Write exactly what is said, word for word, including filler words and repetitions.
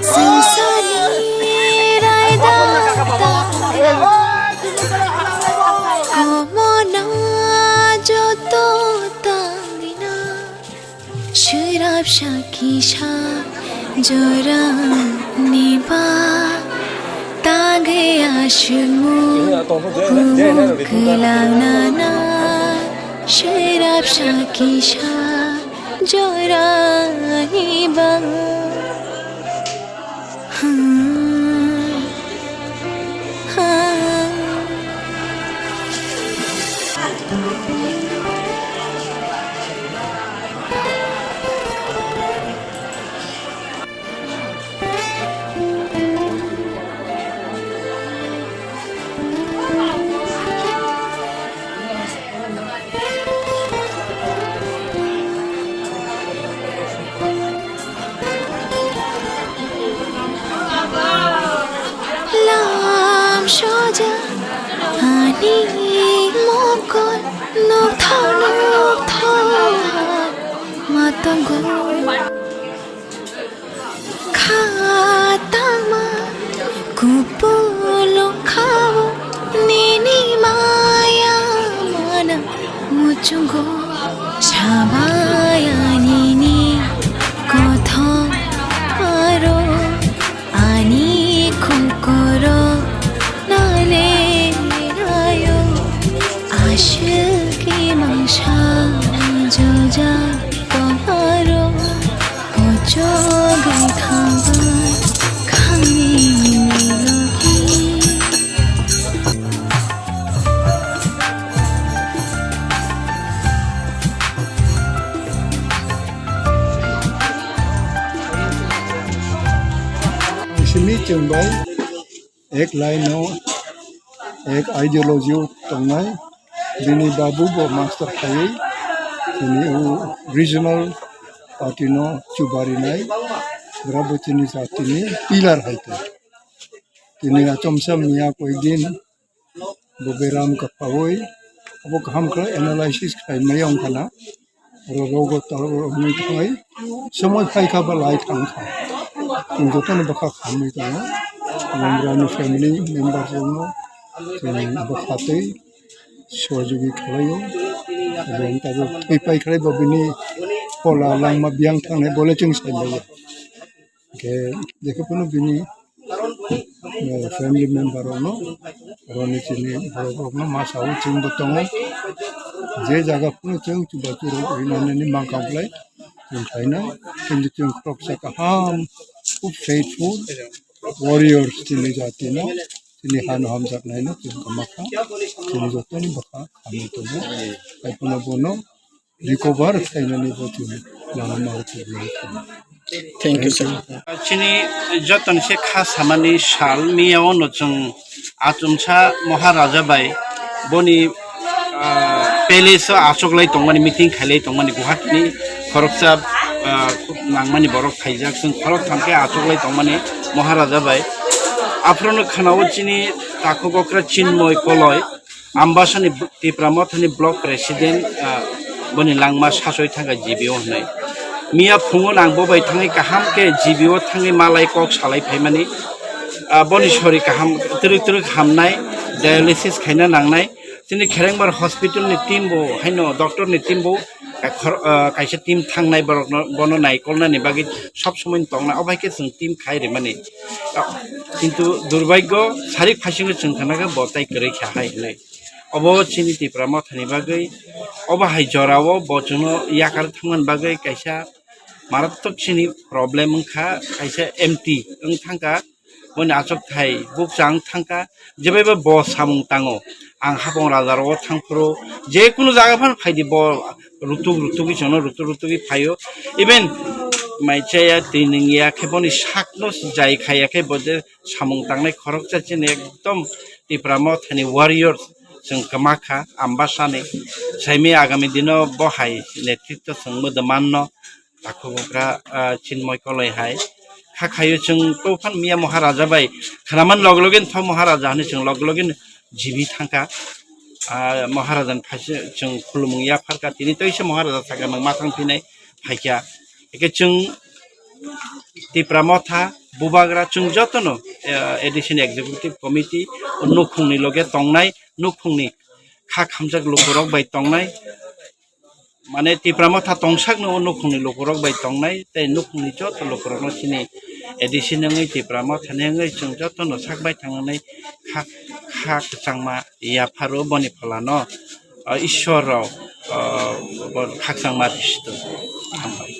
Sisani raida ta komono joto tangina. Swrapsa kisa jorani ba tangwi aswkmung kumu kwlangnana. Swrapsa kisa jorani ba. Lam soja ani mokol nokthar nokthar ma tongo. Kha tangma kupulung khao nini maya mana muchungo. Sabaya nini kothom aro ani kokoro nale rayo. Ashwk imang sa joja tomaro. Simi chwng bai ek line o, ek ideology o tongnai. Bini babu bo master khaiwi tini o regional party no chubarinai. Bwrabo chini jatini pillar hai tong. Tini achomsa miya koikdin bo beram kwphaui abo kaham khe analysis khlai maya wngkha na. Oro rogo toro rok wngwi thangwi somoi phai kha ba lai thang kha. Chwng jotono bwkha khamwi tongo. Lambrani family member rokno chwng bwkha twi sohojogwi khlaio. Abo wng tabuk thwi pai khlai bo bini phola langma biyang thangnai bole chwng sai maya. Hwnkhe jekhe phano bini, eh, family member rokno, oroni chini borok rokno ma sao chwngbo tongo. Je jaga phano chwng chubachu rok rinani mankha bolai chwng khaina, kintu chwng khoroksa kaham, khub faithful warriors chini jatino, chini hano hamjaknaino chwng kwmakha, chini jotoni bwkha khamwi tongo. Haiphano bono recover khlainani bo chwng lama ma rwkha. Thank you, sir. Chini jotoni se kha samani sal miya ono chwng achomsa Maharaja bai boni, ah, palace o achoklai tongmani, meeting khailai tongmani, Guwahati ni khoroksa, ah, nangmani borok khaijak, chwng khorok thang khe achoklai tongmani Maharaja bai. Aphuru no khana o chini takhuk okra Chinmoy Koloi. Ambasani bl-, Tipra Mothani block president, ah, boni langma sasoi thangkha G B O hwnwi. Miya phungo nang bo bai thangwi kaham khe G B O thangwi malai kok salai phaimani, ah, boni sori kaham twrwk twrwk hamnai, dialysis khaina nangnai. Chini Kherengbar hospital ni team bo haino doctor ni team bo, ah, khor-, ah, kaisa team thangnai borokno, bono naikolnani bagwi sob somoi tongna, obo hai khe chwng team khai rimani. Ah, kintu durbhagyo sarik phaisingo chwng khana khe bo tai kwrwi kha hai hwnwi. Obo chini Tipra Mothani bagwi, obo hai jorao bo chwngno yakar thangmani bagwi kaisa maratwk chini problem wngkha, kaisa M T wng thangkha, boni achukthai bukcha wng thangkha, jebaiba bo samung tango, ang hapong raja rogo thangphuru, jekunu jaga phano phaidi bo rutuk rutugwi chwngno rutuk rutugwi phaio, even mai chaya twi nungya khe boni sakno jai khaiya khe bo je samung tangnai khoroksa chini ekdom Tipra Mothani warriors chwng kwma kha, Ambasani. Saimi agami dino bo hai netritwo chwng mwdwmanno takhubugra, ah, Chinmoy Koloi hai. Kha khaio chwng tophan miya Maharaja bai khwnaman log login tho Maharaja hwnwi chwng log login jibi thangkha. Ah, Maharaja ni phaisa chwng khulumung yapharkha. Tini toisa Maharaja sakha nwng ma thang phinai phaikha. Eke chwng Tipra Motha, Bubagra, chwng jotono, eh, A D C ni Executive Committee, o nukhungni loge tongnai, nukhungni kha khamjak lukurok bai tongnai, mane Tipra Motha tongsakno o nukhungni lukurok bai tongnai, tei nukhungni joto lukurokno chini A D C ni wngwi Tipra Motha ni wngwi chwng jotono sak bai thangnai kha, kha kwchangma yapharo boni pholano, ah, Ishwar rok, ah, bo khakchangma risido. Hambai.